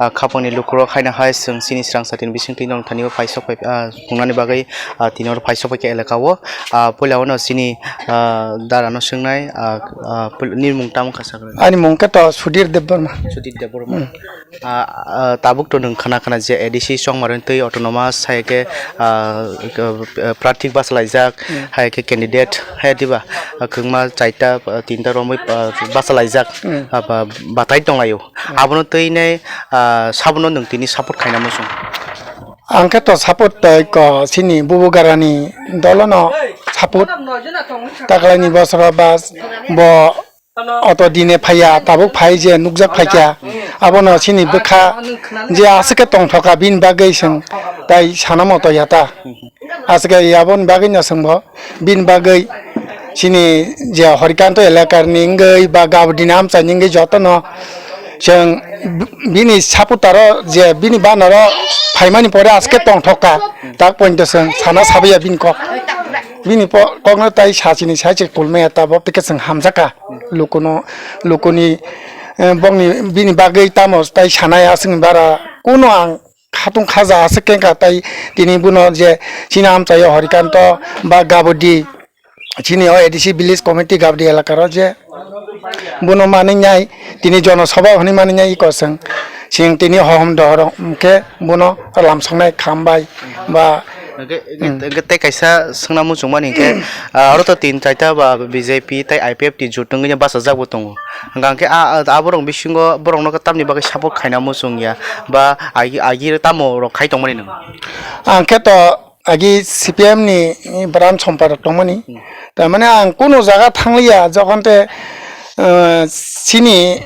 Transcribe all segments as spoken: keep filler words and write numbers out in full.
ah, khapangni lukurok haino hai chwng chini swrang satini bisingtwi nong thani o paisok pai, ah, pungnani bagwi, ah, tini oro paisok pai khe elaka o, ah, puila o no chini, ah, dara no swngnai, ah, ah, pul-, nini mung tamo kha sakra? Ani mung khe to Sudhir Debbarma. Sudhir Debbarma. Hmm. Ah, ah, tabuk to nwng khana khana je A D C chongmarwi twi autonomous hai khe, ah, k-, ah, prarthik bachalaijak, hmm, hai khe candidate hai diba, ah, kwbangma chaita, ah, tinta romwi, ah, bachalaijak, hmm, ah, ba-, batai tonglaio. Hmm. Abono twi nai, ah, sabono nwng tini support khaina muchung? Ang khe to support tei ko chini bubugarani dolono support. Taklaini bosoro bas bo auto dine phaiya, tabuk phai je nukjak phaikha, abono chini bwkha je aswk khe tongthoka bini bagwi chwng tai sana moto ya ta. Aswk khe aboni bagwino chwngbo bini bagwi chini je Horikanto elakani wngwi ba Gabodini amchaini wngwi jotono chwng bini supportero je bini banaro phaimani pore aswk khe tongthoka, tak pointo chwng sana sabaiya bini kok. Bini po-, kokno tai sachini sai se kulmaya tabuk tei khe chwng hamjakha. Lukuno, lukuni, eh, bokni bini bagwi tamo tai sanai aswkni bara kuno ang khatung khaja aswk khe kha tai tini bono je chini amchaio Horikanto ba Gabodi chini o A D C village committee Gabodi elakaro je bono manwi nai tini jono sabha hwnwi manwi nai iko chwng, chwng tini hohom dohor hwnkhe bono lamsoknai khambai ba Hwnkhe, hwnkhe, hmm, hwnkhe tei kaisa swngna muchungmani hwnkhe, ah, aro to tin chaita ba B J P tei I P F T jotwngwi bachajak bo tongo. Hwnkhe a, a, aborok bisingo borokno tamni bagwi support khaina muchung ya ba agi, agi tamo rok khai tongmani nwng? Ang khe to agi C P M ni branch sompadok tongmani. Hmm. Tamani ang kunu jaga thangliya, jokhon te, ah, chini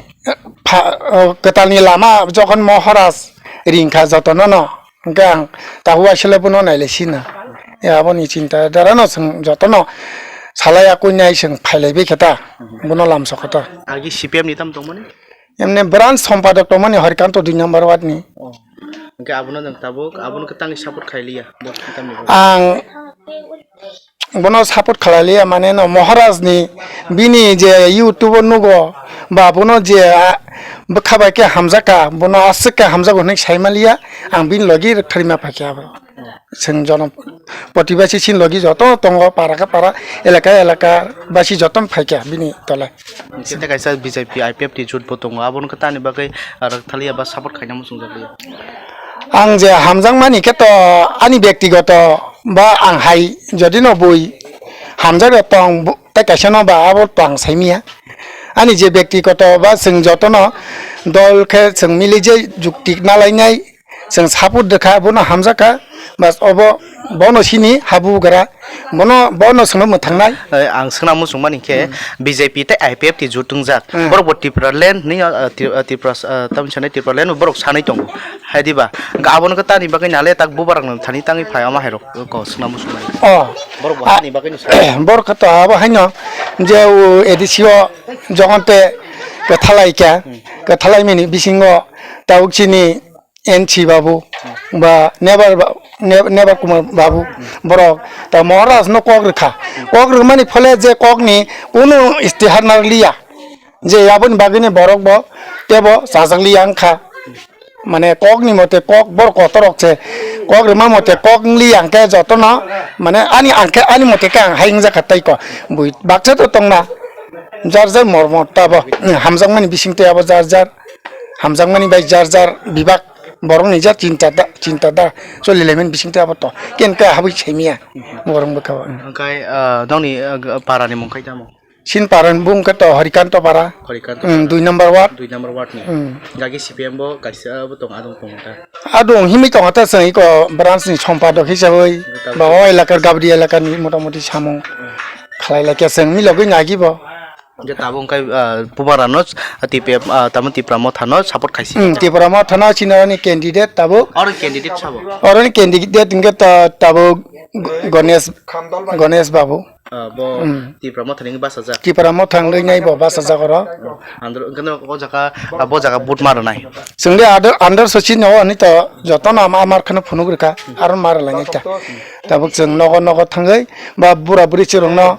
pha-, ah, kwtalni lama jokhon Maharaj ringkha jotono no. Hwnkhe ang tabuk waisale bono nailai sina. Ya, aboni chinta dara no chwng jotono salai ya kuinai chwng phailai bai khe ta, bono lamsok khe ta. Agi C P M ni tam tongmani? Emne branch sompadok tongmani Horikanto dui number ward ni. Oh. Hwnkhe abono nwng tabuk, abono khe tangwi support khai liya, bo tamni bo? Ang bono support khalai liya, mane no Maharaj ni bini je YouTube o nugo ba bono je, ah, bwkha bai khe hamjak kha, bono aswk khe hamjago hinwi sai ma liya, ang bini logi rwktharwi ma phai khe abo. Chwng jono protibasi chini logi joto tongo, para khe para, elaka elaka basi joto phai khe bini tole. Hwnkhe tei kaisa B J P I P F T jut bo tongo, abono khe tamni bagwi rwktharliya ba support khaina muchungjak liya? Ang je hamjakmani khe to ani bektigoto ba ang hai jodi no bui hamjak rok tong bu-, tei kaisa no ba abo to ang sai miya. Ani je bektigoto ba chwng jotono dol khe chwng mili je jukti nalainai, chwng support rwkha, bono hamjak kha, bas obo bono sini habu gra, bono, bono chwngno mwthangnai. Eh, ang swngna muchungmani khe, hmm, B J P tei I P F T jut wngjak. Hmm. Borok bo Tripura land ni, ah, Tri-, ah, Tripura, ah, tamni sanai Tripura land borok sanai tongo. Hai diba? Hwnkhe abono khe tamni bagwi nale tak bubarak no thani tangwi phai ama hai rok ko swngna muchungmani. Oh. Borok bo ah, hani bagwi no sa. Borok khe to abo haino je o A D C o jokhon te kwthalai kha, hmm, kwthalai mini bisingo tabuk chini N C Babu ba Nebar ba-, Ne-, Nebar Kumar Babu borok ta Maharaj no kok rwkha. Kok rwmani phole je kokni kunu istihar nang liya. Je aboni bagwini borok bo tebo chajak liya wngkha. Mane kokni mote kok borok kotorok se kok rwma mote kok wng liya hwnkhe jotono mane ani angkhe ani mote khe ang hai wngjakha tei ko. Bui baksa to tongna jar jar mormo tabo hamjakmani bisingtwi abo jar jar. Hamjakmani bai jar jar bibak borokni jar chinta da, chinta da choli laimani bisingtwi abo to ken khe habwi saimiya borok bwkha o. Hwnkhe, ah, nokni, ah, parani mung khai tamo? Sin parani bung khe to Horikanto para. Horikanto para. Hmm, dui number ward. Dui number ward ni. Hmm. Gagi C P M bo kaisa bo tong adong tong ta. Adong himwi tong ta chwng iko branch ni sompadok hisabwi. Tabuk. Ba o elakar Gabri elakani motamoti samung khlai lai khe chwng milogwi nagi bo. Je tabuk wngkha, ah, Bubara no, ah, T P F, ah, tamo Tipra Motha no support khaisi. Hmm, Tipra Motha no chini oroni candidate tabuk. Oro candidate sabo? Oroni candidate hwnkhe ta-, tabuk G-, Ganesh, Ganesh Babu. Ah, bo hmm. Tipra Motha ni bachajak. Tipra Motha wngwi nai bo bachajak oro. Andro, hwnkhe no o jaga, ah, bo jaga vote ma rwnai. Chwng de under, under sochi no ani to joto no ama amar kheno phunuk rwkha, aro ma rwlainai ta. Tabuk chwng nogo nogo thangwi ba bura buri chwrwngno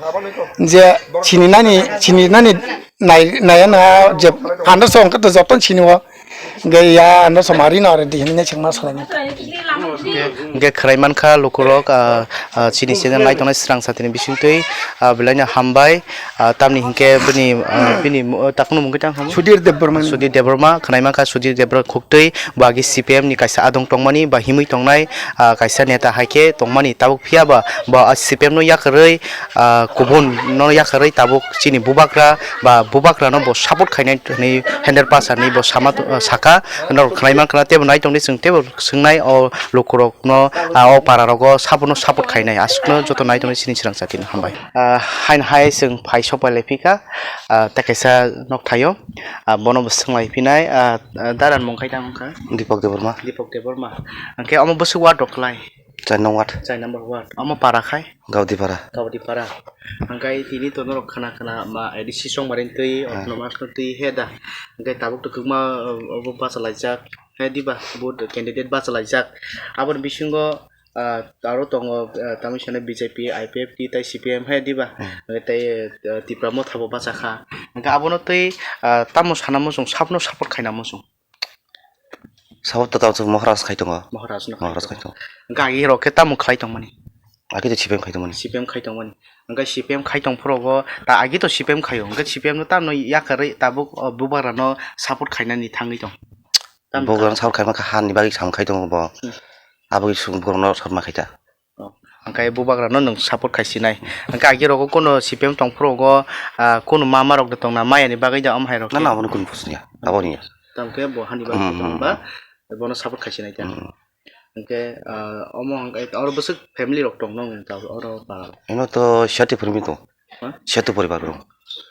je chini nani, chini nani nai, naya na je andar song khe to joto chini o. Hingke ya ano samari no redi hinui sengma salai. Hingke khwrai mankha lukurok, ah, ah, chini channel nai tongnai srang satini bisingtwi, ah, belaino hambai, ah, tamni hingke bini, ah, bini, ah, takno mungkhe tang khamu? Sudhir Debbarma. Sudhir Debbarma, khwnai mankha Sudhir Debbarma khuktwi, bo agi C P M ni kaisa adong tongmani, ba himwi tongnai, ah, kaisa neta hai khe tongmani, tabuk phiya ba bo, ah, C P M no yakarwi, ah, kubun no yakarwi tabuk chini bubagra ba bubagra no bo support khainai hinwi Hender Pasar ni bo sama to-, ah, saka norok khwnai mankha tebo nai tongdi chwng tebo swngnai o lukurok no, ah, o para rogo sabono support khainai aswkno joto nai tongdi chini srang satino hambai. Ah, haino hai chwng phai sok pai lai phika, ah, tei kaisa nok thaio, ah, bono bo swng lai phinai, ah, ah, dara ni mung khai tang wngkha? Deepak Debbarma. Deepak Debbarma. Hingke omo bwswk ward rok klai? Char number ward. Char number ward. Omo para khai? Gaudi para. Gaudi para. Hingke tini to norok khana khana ma A D C songmari twi, ah, autonomous no twi he da. Hingke tabuk to kwbangma, uh, obo bacha laijak. He diba, vote candidate bacha laijak. Aboni bisingo, ah, aro tongo, ah, tamni sane B J P, I P F T tei C P M he diba. Hmm. Hingke tei, ah, Tipra Motha bo bacha kha. Hingke abono twi, ah, tamo sana muchung, sabno support khaina muchung. Sabo to tamo Maharaj khai tongo. Maharaj no Maharaj khai tongo. Hingke agi rok khe tamo khlai tongmani? Agi to C P M khai tongmani. C P M khai tongmani. Hingke C P M khai tong phuru bo ta agi to C P M khaio. Hingke C P M no tamo yakarwi tabuk, o, bubagra no support khainani thangwi tong. Tamo bubagra no support khaima kha hani bagwi sam khai tongo bo. Hmm. Aboni sung bubagra no support ma khai ta. Oh, hingke bubagra no nwng support khai sinai. Hingke agi rogo kono C P M tong phuru go, ah, kono mama rok de tongna maya ni bagwi de om hai rok. Na, na, aboni kun pusnya. Aboni ya. Tamo khe bo hani bagwi tong ba, bono support khai sinai ta. Hmm. Hingke, ah, omo hingke oro bwswk family rok tong nong ta oro para. Eno to siyati phurmi tong. Ha? Setu poribar bro.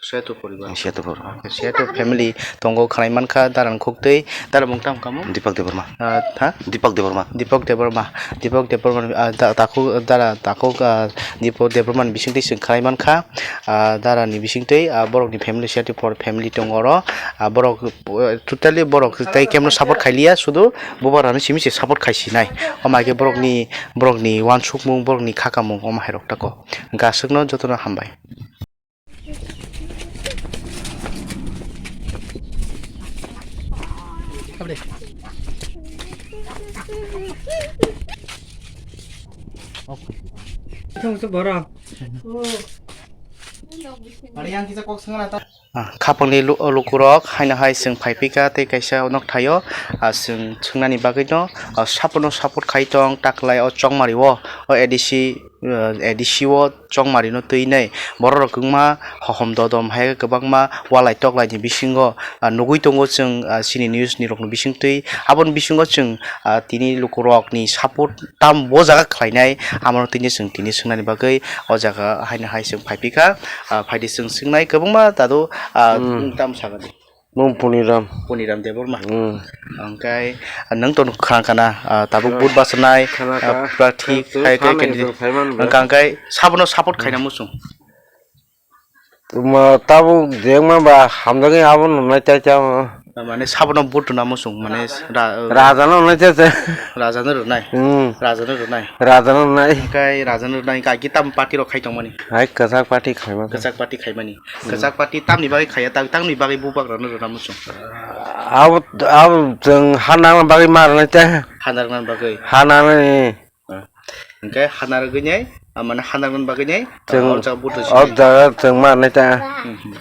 Setu poribar. Setu poribar. Setu family tongo khwnai mankha dara ni khuktwi, dara mung tamo kamo? Deepak Debbarma. Ah, ha? Deepak Debbarma. Deepak Debbarma. Deepak Debbarma, ah, da-, takhuk, dara takhuk, ah, Deepak Debbarma ni bisingtwi chwng khwnai mankha. Ah, dara ni bisingtwi, ah, borok ni family setu por family tongo oro. Ah, borok, eh, totally borok tei kemno support khailiya, sudu bubagra no simi se support khai sinai. Omo hai khe borok ni, borok ni uansukmung, borok ni khakamung omo hai rok tako. Hwnkhe aswkno jotono hambai. Ah, khapangni lu-, lukurok haino hai chwng phai phika tei kaisa nok thaio, ah, chwng swngnani bagwino, ah, sapono support khai tong taklai o chongmari o, o A D C, ah, A D C o chongmari no twi nai borok rok wngma hohom dodom hai kwbangma walai toklai ni bisingo, ah, nugui tongo chwng, ah, chini news ni rok ni bisingtwi aboni bisingo chwng, ah, tini lukurok ni support tam bo jaga khlainai, amo tini chwng tini swngnani bagwi o jaga haino hai chwng phai phika, ah, phaidi chwng swngnai kwbangma dadu, ah, hmm, tam sakani. Mung Puniram. Puniram Debbarma. Hmm. Hwnkhe nwng to khana khana, ah, tabuk, hmm, vote bachanai, khana ah, kha. Prarthi khai khe candidate. Hwnkhe hwnkhe sabono support khaina muchung. Tuma tabuk jengma ba hamjagwi abo nungnai tai tamo. Mane sabono vote rwna muchung, mane ra-, Raja no nungnai tai tai. Raja no rwnai. Hmm. Raja no rwnai. Raja no nungnai. Hwnkhe Raja no rwnai, hwnkhe agi tam party rok khai tongmani. Hai kwchak party khaima. Kwchak party khaimani. Hmm. Kwchak party tamni bagwi khaiya, ta-, tamni bagwi bubagra no rwna muchung. Abo, abo chwng ha nangna bagwi ma rwnai tai. Ha nangna bagwi. Ha nangni. Ah, hwnkhe hana rwgwinai, ah, mane hana rwgwini bagwinai, chwng ah, o jaga buto o sini. Jaga chwng ma nai ta. Hmm, hmm.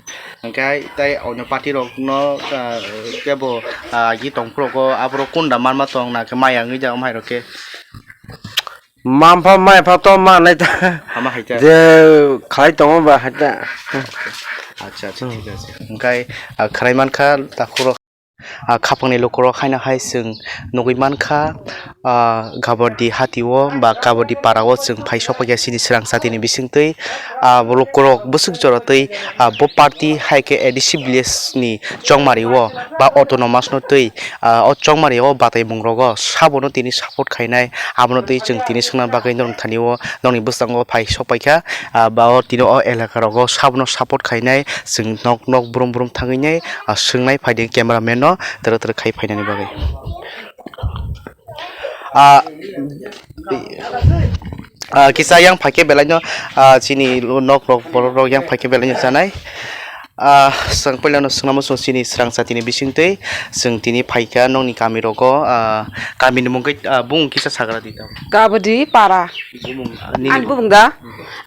Hwnkhe tei onyo party rokno, ah, kebo, ah, agi tongphuru rokgo aborok kunda manma tong na khe maya wngwi ja omo hai rok khe. Mampha maipha to ma nai ta. Hama hai ta. Je khlai tongo ba hai ta. Acha, acha, thik ache. Hwnkhe, ah, khwnai mankha takhuk rok. Ah, khapangni lukurok haino hai chwng nugui mankha, ah, Gabordi hatio ba Gabordi parao chwng phai sokphaikha chini srang satini bisingtwi. Ah, bo lukurok bwswk joratwi, ah, bo party hai khe A D C village ni chongmario ba autonomous no twi, ah, o chongmario batai mungrogo sabono tini support khainai, abono twi chwng tini swngna bagwi norok thanio nokni bwskango phai sokphaikha, ah, ba o tini o elaka rogo sabono support khainai chwng nok nok brum brum thangwi nai. Ah, swngnai phaidi cameraman no twrwk twrwk khai phainani bagwi. Ah, ah, kisa yang phaikhe belai no, ah, chini nok rok borok rok yang phaikhe belai no chanai. Ah, chwng puilano swngnamo chwng chini srang satini bisingtwi chwng tini phaikha nokni kamirogo, ah, kamini mungkhe, ah, bumung kisa sagra di tamo. Kabadi para. Bumung, ah, nini Ani bumung da?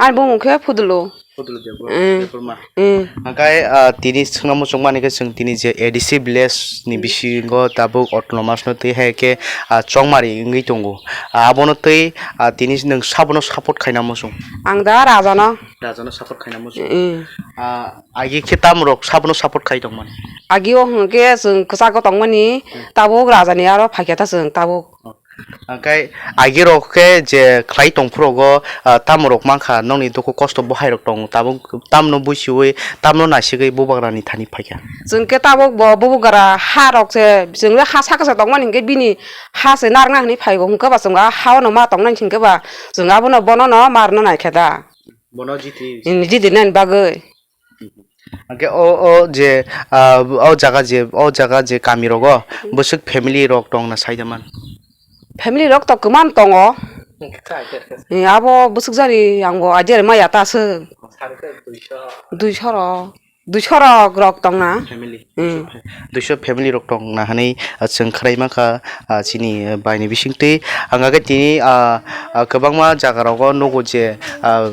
Ani bumung khe Phudulo. Phudulo Debor-, Mm. Debbarma. Mm. Hwnkhe, ah, tini swngnamo chwng mani khe chwng tini je A D C village ni bisingo tabuk autonomous no twi hai khe, ah, chongmari wngwi tongo. Ah, abono twi, ah, tini nwng sabono support khainamo chwng. Ang da Rajano. Rajano support khainamo chwng. Mm. Ah, Agi khe tamrok sabono support khai tongmani? Agi o hwnkhe chwng kwchak o tongmani, Hmm. tabuk Rajani aro phaikha ta chwng tabuk. Hwnkhe agi rok khe je khlai tongphuru go, ah, tamrok mankha nokni dukhu kosto bo hai rok tongo tabuk tamno buisiwi tamno naisigwi bubagrani thani phaikha. Chwng khe tabuk bo bubagra ha rok se chwng le ha saka se tongmani hwnkhe bini ha se narwkna hwnwi phaibo hwnkhe ba chwng ha o no ma tongnani hwnkhe ba chwng abono bono no ma rwna naikha da. Bono jiti. Jiti nani bagwi. Hwnkhe o, o je, ah, o jaga je, o jaga je kami rogo bwswk family rok tong na sai da man? Family rok to kwbang tongo. Eh, abo bwswk jani ang bo idea maya ta aswk. Duiso rok, duiso rok, rok tong na. Family. Hmm. Duiso family rok tong na hwnwi, ah, chwng khwlai mankha, ah, chini, ah, baini bisingtwi. Ang khe tini, ah, ah, kwbangma jaga rogo nugo je, ah,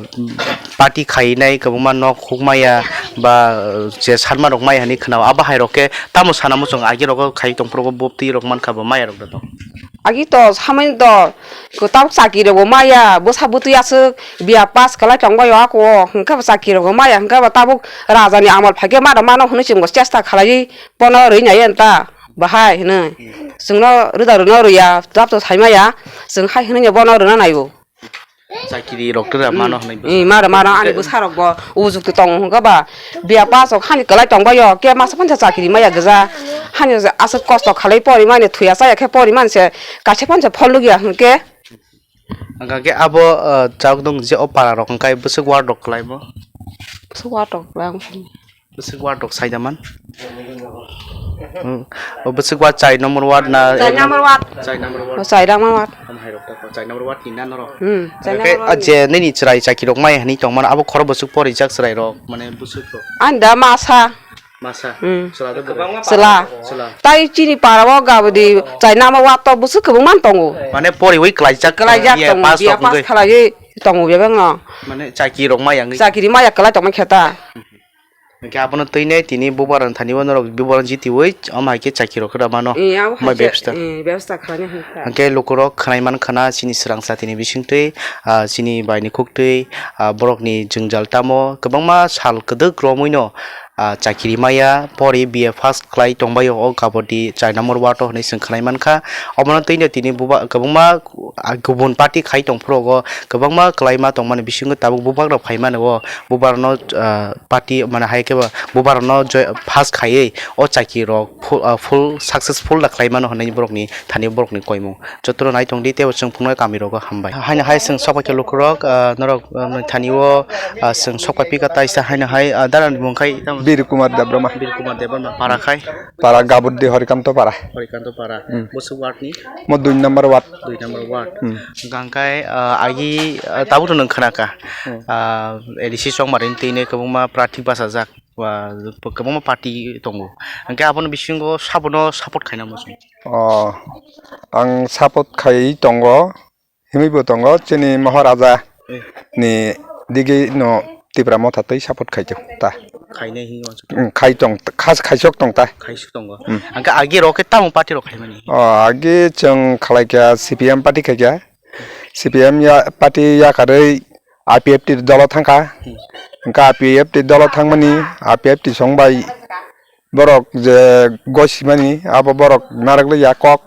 party khainai kwbangma nok hukmaya ba, uh, je sanma rok maya hinwi khwnao. Abo hai rok khe tamo sana muchung agi rogo khai tongphuru bo bwtwi rok mankha bo maya rok da tong. Agi to samani to kwtal chaki rogo maya bwsa bwtwi aswk biya pass kwlai tongbaio ako hwnkhe bo chaki rogo maya hwnkhe bo tabuk raja ni amal phaikhe mano mano hwnwi chwngbo chesta khlaiwi bono rwi nai anta bahai hwnwi chwngno rwda rwno rwya jab to saimaya chwng hai hwnwi bono rwna naio. Chakiri rok tere mano hwnwi bwsa. Eh, maro, maro, ani bwsa rok bo ujukti tongo hwnkha ba. Biya pass rok hani kwlai tongbaio, ke masa phano chakiri maya gwja. Hani aswk kosto khalai pori mani thuya chaya khe pori mani se kaisa phano phol lugya hwnkhe. Hwnkha khe abo, uh, chawk dong je o para rok hwnkhe bwswk ward rok kwlaimo. Bwswk ward rok kwlai. Bwswk ward rok sai da man? Hmm. O bwswk ward chai number ward na? Chai number ward. Chai number ward. O chai number ward. Am hai rok ta ko chai number ward ni na norok. Hmm, chai number ward. Oke, a je nini chwrai chaki rok mai hani tong man abo khoro bwswk pori jak chwrai rok mane bwswk rok. Ani da masa. Masa. Hmm. Chwla do bwrwi. Chwla. Chwla. Tai chini para o gabdi chai number ward to bwswk kwbang man tongo. Mane pori wi klai jak. Klai jak tongo. Biya pass khalai tongo bebak no. Mane chaki rok mai yang. Chakiri maya kwlai tong man khe ta. Hwnkhe abono twi nai tini bubagra thani o norok bubagra jitiwi omo hai khe chakirok khe rw mano. Eh, abo hai khe, bebsta. Eh, bebsta khlaina hwn kha. Hwnkhe lukurok khwnai man khana chini swrang satini bisingtwi, ah, chini baini khuktwi, ah, borokni jwngjal tamo kwbangma sal kwdwk romwino, ah, chakiri maya pori B A pass khlai tongbaio o Gabodi chai number ward o hwnwi chwng khwnai man kha. Omono twi no tini buba kwbangma, ah, kubun party khai tongphuru o kwbangma kwlaima tongmani bisingo tabuk bubagra phai mano o bubagrano, ah, party mane hai khe bo bubagrano joy pass khaiwi o chaki rok full, ah, full successful da khlai mano hwnwi borokni thani borokni koimung. Jotono nai tong di tei bo chwng phunuknai kami rogo hambai. Haino hai chwng sok bai khe lukurok, ah, norok, ah, thani o, ah, chwng sok bai pika taisa haino hai, ah, dara ni mung khai tamo? Bir Kumar Debbarma. Bir Kumar Debbarma para khai? Para Gabuddi Horikanto para. Horikanto para. Hmm. Bwswk ward ni? Mo dui number ward. Dui number ward. Hmm. Hwnkha hwnkhe, ah, agi, ah, tabukno nwng khna kha. Hmm. Ah, A D C chongmari twi kwbangma prarthi bachajak, ba kwbangma party tongo. Hwnkhe abono bisingo sabono support khaina muchung? Oh, ang support khai tongo. Himwi bo tongo chini Maharaja Eh. ni digi no Tipra Motha tei support khai ta. Khainai hinwi wansuk. Mm, khai tong, khas khaisok tong ta. Khaisok tongo. Mm. Hwnkhe agi rok khe tamo party rok khaimani? O, agi chwng khalai kha C P M party khai kha. C P M ya, party yakarwi I P F T dolo thangkha. Hmm. Hwnkhe I P F T dolo thangmani, I P F T song bai borok je gosimani, abo borok narwk liya kok.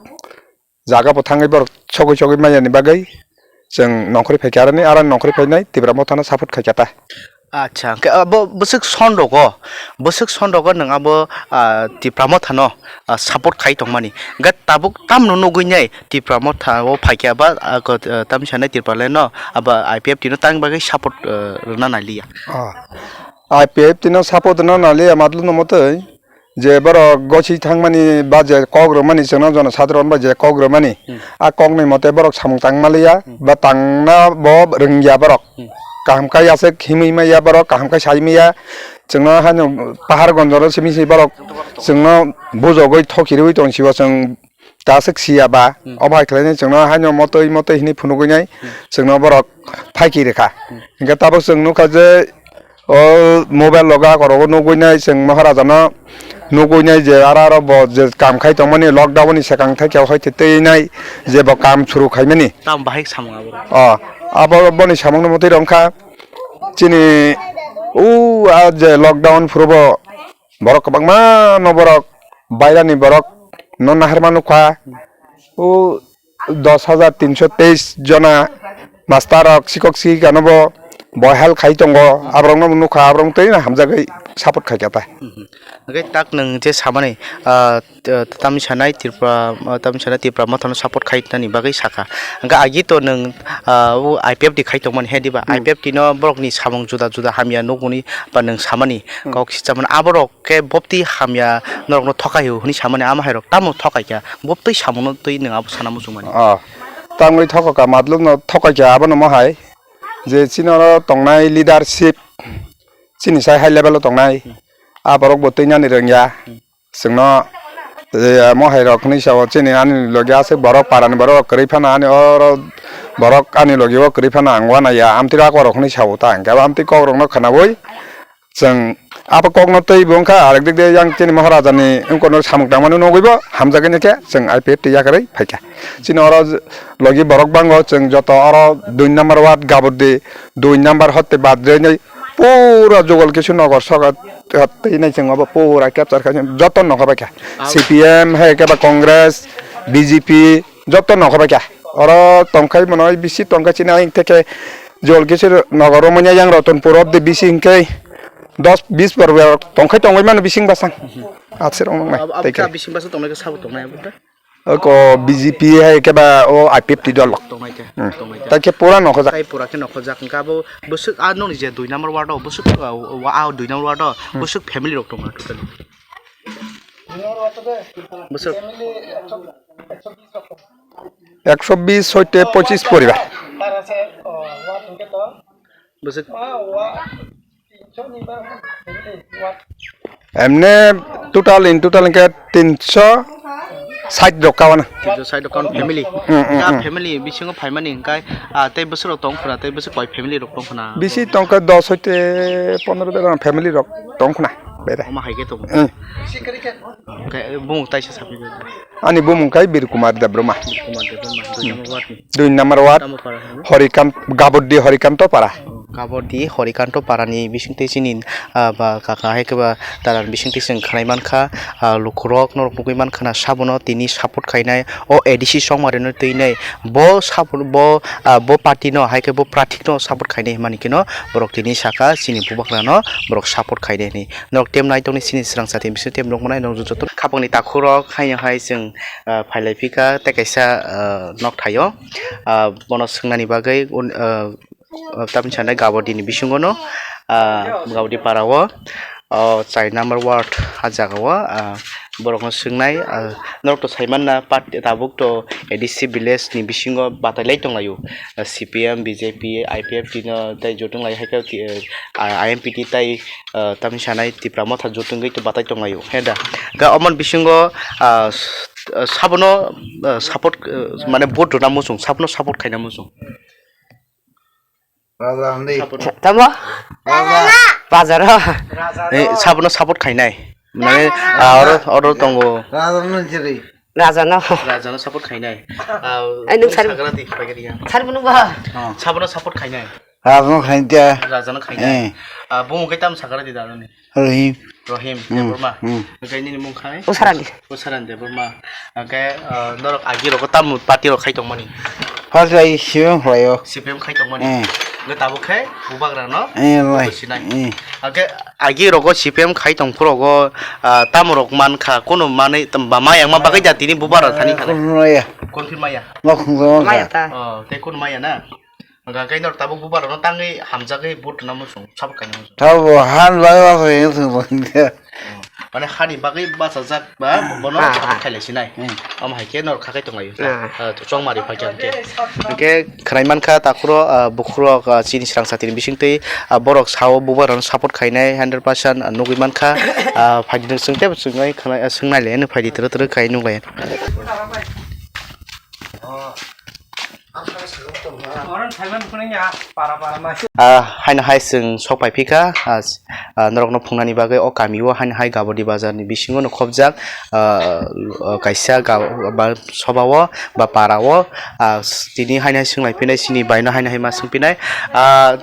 Jaga bo thangwi borok sogwi sogwi manya ni bagwi chwng nongkhorwi phaikha, aroni, aroni nongkhorwi phainai Tipra Mothano support khaikha ta. Acha, hwnkhe abo bwswk son rogo, bwswk son rogo nwng abo, ah, Tipra Mothano, ah, support khai tongmani. Hwnkhe tabuk tamno nugwi nai Tipra Motha o phaikha ba, ah, ko, ah, tamni sanai Tipraland no abo I P F T no tang bagwi support, ah, rwna nai liya. Ah. I P F T no support rwna nai liya matwlwno mwtwi. Je borok gosi thangmani ba je kok rwmani chwngno jono sadharon bai je kok rwmani, Hmm. a kokni mote borok samung tang maliya, Hmm. ba tangna bo rwngya borok. Hmm. Kaham khe aswk himwi maya borok, kaham khe sai maya, Chwngno haino pahar gonjoro simi si borok chwngno bujogwi thoki rwi tong sibo chwng ta swk siya ba. Hmm. Obo hai khlainai chwngno haino motwi motwi hinwi phunugwi nai chwngno borok phaiki rwkha. Hmm. Hinkhe tabuk chwng nukha je o mobile logo akorogo nugwi nai chwng Maharajano nugwi nai je aro aro bo je kam khai tongmani lockdown ni swkang thaikhe hoite twi nai je bo kam suru khaimani. Tamo bahai samung abo. O, abo boni samungno motwi rwngkha. Chini o a je lockdown phurubo borok kwbangma no borok bairani borok no naharma nukha. O dos hajar tinso teis jona master rok sikok sikikano bo bo help khai tongo, aborokno nukha, aborok tei hamjagwi support khaikha ta. Hwnkhe tak nwng je samani, ah, t-, tamni sanai Tripura, ah, tamni sanai Tripura mothano support khainani bagwi sakha. Hwnkhe agi to nwng, ah, o I P F T khai tongmani he diba? Hmm. I P F T no borokni samung juda juda hamya nukmani ba nwng samani, hmm, kok sichamani aborok khe boptwi hamya norokno thokai hwnwi samani ama hairok tamo thokai kha? Boptwi samungno twi nwng abo sana muchungmani. Ah, tangwi thokokha, matlubno thokai kha abono mohai je chini oro tongnai leadership chini sai high level o tongnai, ah, borok bo twi nani rwngya. Chwngno, eh, mohai rok hinwi sao chini ani logi aswk borok parani borok rok kwrwi phano ani oro borok ani logi o kwrwi phano ang uanaiya amtwi rok rok hinwi sao ta hinkhe abo amtwi kok rokno khwnaui chwng abo kokno twi bo wngkha arek dik de yang chini Maharaja ni wngkor no samung tangmani nugui bo hamjagwi nai khe chwng I P F T yakarwi phaikha. Chini oro logi borok bango chwng joto oro dui number ward Gabordi dui number hotte bad rwnai pura Jogol Kishore Nagar soka twi nai chwng obo pura capture kha joto nokha bai kha. Au. C P M hai khe ba Congress, B J P joto nokha bai kha. Oro tongkhai mano bisi tongkha chini ayang theke Jogol Kishore Nagar romani yang Ratanpur obdi bisi hingkhe dos bis bor tongkhai tongwi mano bising basang. Atsir ong nai. Abo, abo tei khe khe. Bising basang tongnai khe sabo tongnai abo khe? Oko B J P hai khe ba o I P F T dol. Tongnai khe, hmm, tongnai khe. Tai khe pura nokhojak. Tai pura khe nokhojak. Hwnkhe abo bwswk a nokni je dui number ward o bwswk, uh, wa-, a dui number ward o, hmm, bwswk family rok tongo totally. Bwswk. Ekso bis hoite pochis poribar. Bwswk. Emne total in total hingke tinso sait rok kawana. Tinso sait rok kawan family. Hmm, hmm, ah, hmm. Family bisingo phaimani hingkai, ah, tei bwswk rok tong khuna, tei bwswk koi family rok tong khuna? Bisi tongkha dos hoite pondro jona family rok tong khuna. Bere. Oma hai ke tong. Hmm. Hingke bumung taisa sapi. Ani bumung kai Bir Kumar Debbarma. Bir Kumar Debbarma, dui number ward ni. Dui number ward, tamo para, hmm? Horikant-, Gabordi Horikanto Para. Oh, Gabordi Horikanto Para ni bisingtwi chini, ah, ba kaka hai khe ba dara ni bisingtwi chwng khwnai mankha, ah, lukurok norok nugui mankha na sabono tini support khainai o A D C songmari no twi nai bo support bo, ah, bo party no hai khe bo prathik no support khainai hwnmani kheno borok tini saka chini bubagra no borok support khainai hwnwi. Norok tem nai tongni chini srang sati bising tem rok manai norok joto khapangni takhuk rok haino hai chwng, ah, phailai phika tei kaisa, ah, nok thaio, ah, bono swngnani bagwi un-, ah, ah, tamni sanai Gabordi ni bisingo no, ah, Gabordi para o, o chai number ward a jaga o, ah, borok no swngnai, ah, norok to sai manna party tabuk to A D C village ni bisingo batai lai tong laio, ah, C P M, B J P, I P F T no tei joto lai hai khe, ah, I M P T tei ah, tamni sanai Tipra Motha jotungwi to batai tonglaio, he da? Ga omon bisingo, ah, s-, ah, sabono, ah, support, ah, mane vote rwna muchung, sabono support khaina muchung. Raja Hamdi. Sabono. Tamo? Raja. Bazaro. Eh, sabono support khainai. Mane, ah, oro, oro tongo. Raja no jiri. Raja no. Raja no support khainai. Ah, ai, nung sari. Sagra di, paigari ya. Sari bunu ba. Oh. Sabono support khainai. Rajano khainai tiya. Rajano khainai. Eh. Ah, bumung khe tam sakara di dano ni? Rohim. Rohim, hmm, Debbarma. Hmm. Hwnkhe nini mung khai? Usarandi. Usarandi Debbarma. Hwnkhe, ah, norok agi rogo tam party rok khai tongmani? First lai C P M khlaio. C P M khai tongmani? Eh. Hwnkhe tabuk khe bubagra no? Eh, lai. Sinai. Eh. Hwnkhe agi rogo C P M khai tong phuru rogo, ah, tamo rok man kha, kunu manwi tam ba maya wngma bagwi da tini bubagra thani kha. Kunu maya. Confirm maya. Nok khungsa maya ta. Oh, tei kunu maya na? Hwnkha khe norok tabuk bubagrano tangwi hamjagwi vote rwna muchung, support khaina muchung. Tabuk han bai wa khe thwng thwng khe. Mane hani bagwi bachajak ba bono Ah, ah. khailai sinai. Hmm. Omo hai khe nor khakai tonglaio. Ah. Ah, chongmari phai khe. Hwnkhe khwnai mankha takhuro, ah, bukhurok, ah, chini srang satini bisingtwi, ah, borok sao bubagrano support khainai hundred percent, ah, nugwi mankha. Ah, phaidi nwng swng tebo swngwi khwnai, ah, swngnaile hwnwi phaidi twrwk twrwk khai nuklai. Ah, haino hai chwng sok pai phikha, ah, s-, ah, norokno phungnani bagwi o kamio haino hai Gabodi bazarni bisingo no khobjak, ah, ah, kaisa ga-, ba sobao ba parao, ah, s-, tini haino hai swng lai phinai, chini baino haino hai ma swng phinai, ah,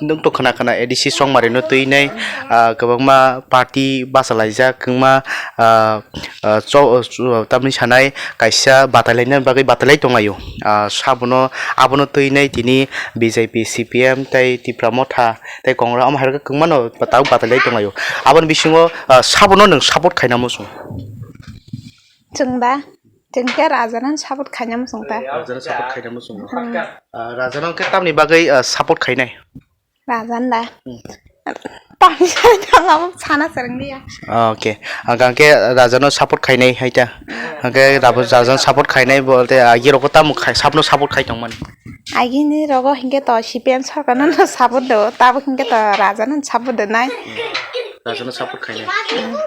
nwng to khna khna A D C Chongmarino twi nai, ah, kwbangma party bachalaijak wngma, ah, ah, cho-, cho-, tamni sanai kaisa batailaina bagwi batailai tonglaio. Ah, sabono, abono twi nai tini B J P, C P M tei Tipra Motha tei Congress omo hai rok kwbangmano tabuk batailaio tonglaio. Aboni bisingo, ah, sabono nwng support khaina muchung? Chwng da? Chwng khe Rajano support khaina muchung ta. Rajano support khaina muchung. Hmm. Ah, Rajano khe tamni bagwi, ah, support khainai? Rajan da. Hmm. Tamni bagwi thang abo sana swrwng liya. Ah, okay. Ang khe Rajano support khainai hai ta. Ang khe Rabo-, Rajano support khainai bolte, ah, agi rokbo tamo khai, sabno support khai tongmani? Agini rogo hinkhe to C P M sarkarno no support do, tabuk hinkhe to Rajano support do nai. Rajano support khainai. Hmm.